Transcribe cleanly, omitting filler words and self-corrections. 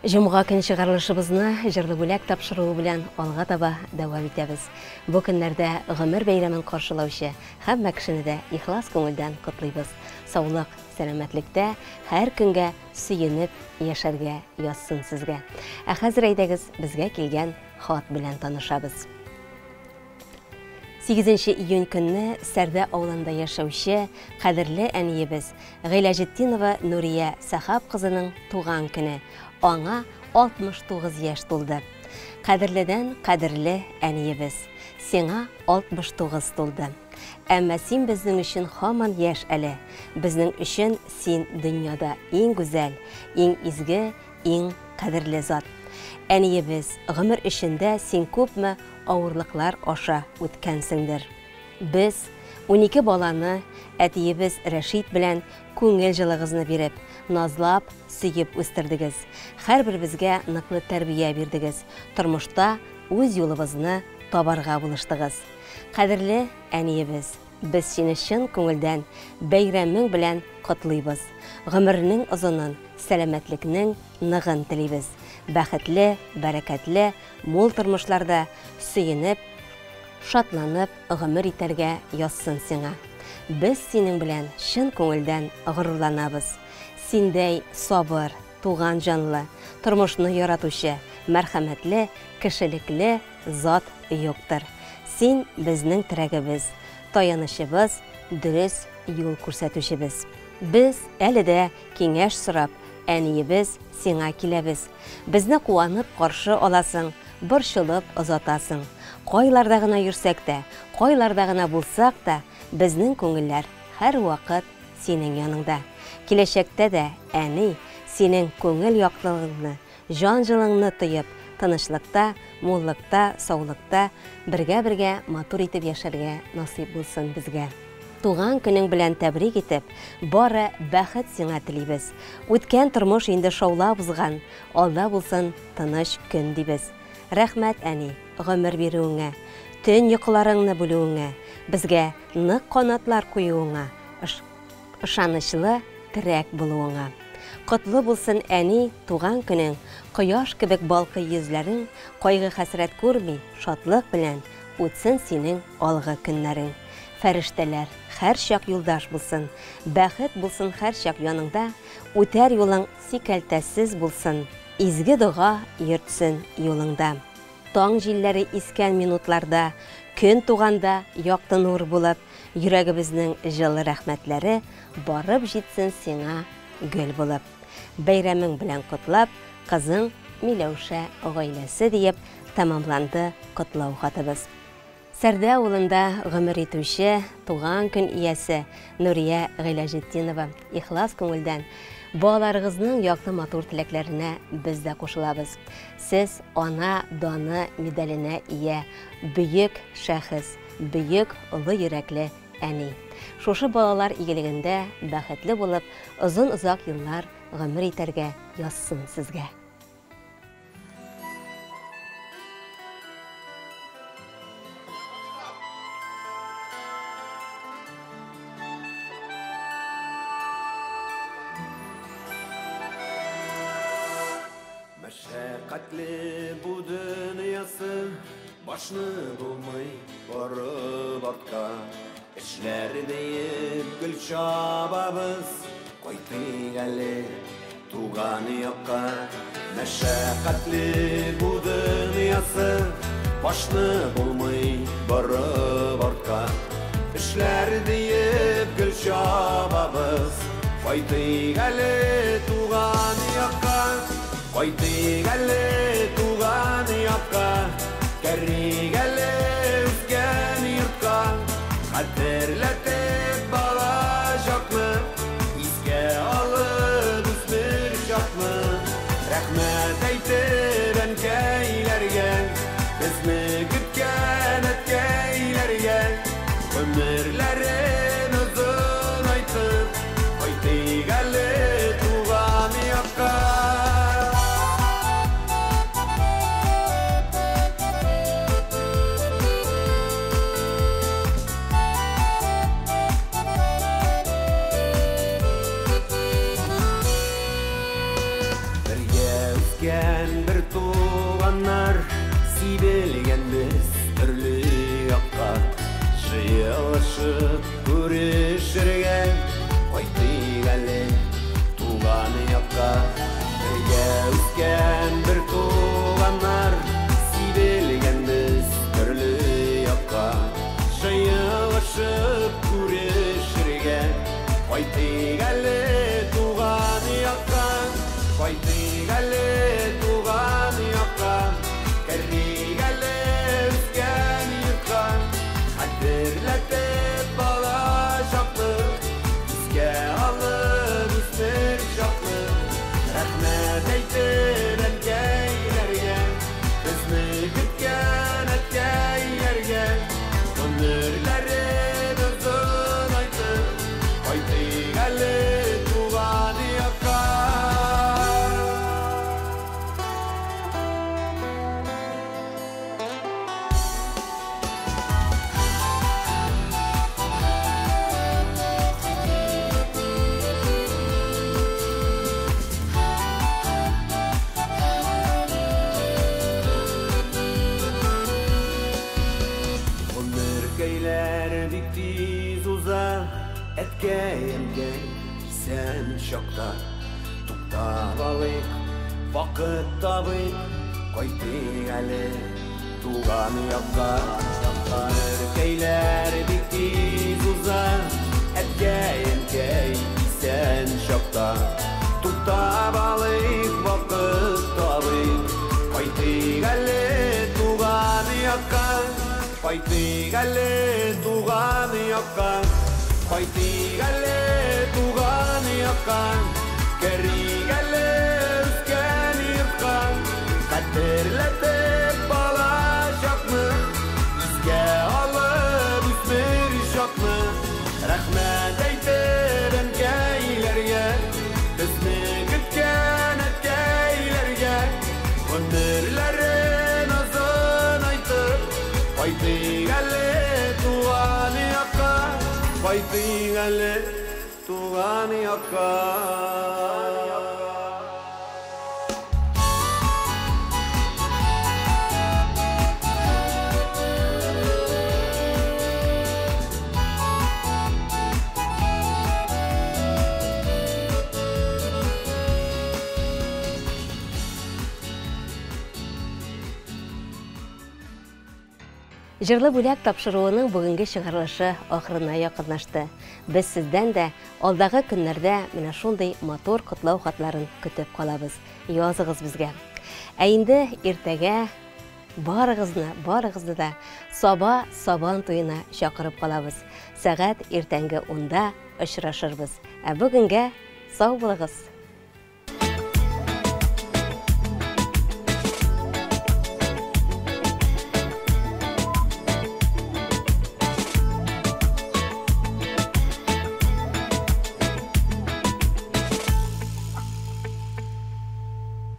Җомга көн чыгарылышыбызны җырлы бүләк тапшыруы белән алга таба дәвам итәбез. Бу көннәрдә гомер бәйрәмен каршылаучы һәммә кешене дә ихлас күңелдән котлыйбыз. Саулык, сәламәтлектә һәр көнгә сөенеп яшәргә язсын сезгә. Ә хәзер әйдәгез безгә килгән хат белән танышабыз. 8 июнь көнне Сәрдә авылында яшәүче кадерле әниебез Гыйләҗетдинова Нурия Сәхап кызының туган көне. Аңа 69 яшь тулды. Кадерледән кадерле әниебез, сиңа 69 тулды. Әмма син безнең өчен һаман яшь әле. Безнең өчен син дөньяда иң гүзәл, иң изге, иң кадерле зат. Әниебез, гомер эчендә син күпме авырлыклар аша үткәнсеңдер. Без, 12 баланы, әтиебез Рәшит белән күңел җылыгызны биреп, назлап, сөеп үстердегез. Һәрберебезгә ныклы тәрбия бирдегез, тормышта үз юлыбызны табарга булыштыгыз. Кадерле әниебез, без сине чын күңелдән бәйрәмең белән котлыйбыз. Гомернең озынын, сәламәтлекнең ныгын телибез. Бәхетле, бәрәкәтле, мул тормышларда сөенеп, шатланып гомер итәргә язсын сиңа. Без синең белән чын күңелдән горурланабыз. Синдәй сабыр, туган җанлы, тормышны яратучы, мәрхәмәтле, кешелекле зат юктыр. Син безнең терәгебез, таянычыбыз, дөрес юл күрсәтүчебез. Без әле дә киңәш сорап, әниебез сиңа киләбез. Безне куанып каршы аласың, борчылып озатасың. Кайларда гына йөрсәк тә, кайларда гына булсак та, безнең күңелләр һәрвакыт синең яныңда. Киләчәктә дә, әни, синең күңел яктылыгыңны, җан җылыңны тоеп, тынычлыкта, муллыкта, саулыкта бергә-бергә матур итеп яшәргә насыйп булсын безгә. Туган көнең белән тәбрик итеп, бары бәхет сиңа телибез. Үткән тормыш инде шаулап узган, алда булсын тыныч көн дибез. Рәхмәт, әни, гомер бирүеңә, төн йокыларыңны бүлүеңә, безгә нык канатлар куюыңа, ышанычлы терәк булуыңа. Котлы булсын, әни, туган көнең, кояш кебек балкый йөзләрең, кайгы-хәсрәт күрми, шатлык белән үтсен синең алгы көннәрең. Фәрештәләр һәрчак юлдаш булсын, бәхет булсын һәрчак яныңда, үтәр юлың сикәлтәсез булсын, изге дога йөртсен юлыңда. Таң җилләре искән минутларда, көн туганда якты нур булып, йөрәгебезнең җылы рәхмәтләре барып җитсен сиңа гөл булып. Бәйрәмең белән котлап, кызың Миләүшә гаиләсе диеп тәмамланды котлау хатыбыз. Сәрдә авылында гомер итүче туган көн иясе Нурия Гыйләҗетдинова ихлас күңелдән балаларыгызның якты матур теләкләренә без дә кушылабыз. Сез ана даны медаленә ия бөек шәхес, бөек олы йөрәкле әни. Шушы балалар игелегендә бәхетле булып, озын-озак еллар гомер итәргә язсын сезгә. Мәшәкатьле бу дөньясы, башны булмый борып артка. Эшләр диеп гел чабабыз, кайтыйк әле туган якка. Мәшәкатьле бу дөньясы, башны булмый борып артка. Эшләр диеп гел чабабыз, кайтыйк әле туган якка. Кайтыйк әле туган якка, керик әле үскән йортка. Хәтерләтеп бала чакны, искә алып үсмер чакны. Рәхмәт әйтеп әнкәйләргә, безне көткән әткәйләргә. Гомерләрен озынайтып, кайтыйк әле туган якка. Бергә үскән бер туганнар, сибелгән без төрле якка. Җыелышып күрешергә кайтыйк әле туган якка. Бергә үскән бер туганнар, сибелгән без төрле якка. Җыелышып күрешергә кайтыйк әле туган якка. Кайтыйк әле туган якка, керик әле үскән йортка. Хәтерләтеп бала чакны, искә алып үсмер чакны. Рәхмәт әйтеп әнкәйләргә, безне көткән әткәйләргә. Гомерләрен озынайтып, кайтыйк әле туган якка. Гомеркәйләр бик тиз уза, әткәй, әнкәй, исән чакта. Туктап алыйк, вакыт табыйк, кайтыйк әле туган якка. Гомеркәйләр бик тиз уза, әткәй, әнкәй, исән чакта. Туктап алыйк, вакыт табыйк, кайтыйк әле туган якка. Кайтыйк әле туган якка, кайтыйк әле туган якка. Керик әле үскән йортка, хәтерләтеп бала чакны, искә алып үсмер чакны. Рәхмәт әйтеп әнкәйләргә, безне көткән әткәйләргә. Гомерләрен озынайтып, кайтыйк әле туган якка, кайтыйк әле туган якка. Җырлы бүләк тапшыруының бүгенге чыгарылышы ахырына якынлашты. Без сездән дә алдагы көннәрдә менә шундый матур котлау хатларын көтеп калабыз. Языгыз безгә. Ә инде иртәгә барыгызны, барыгызны да Саба Сабан туена чакырып калабыз. Сәгать иртәнге 10-да очрашырбыз. Ә бүгенгә сау булыгыз.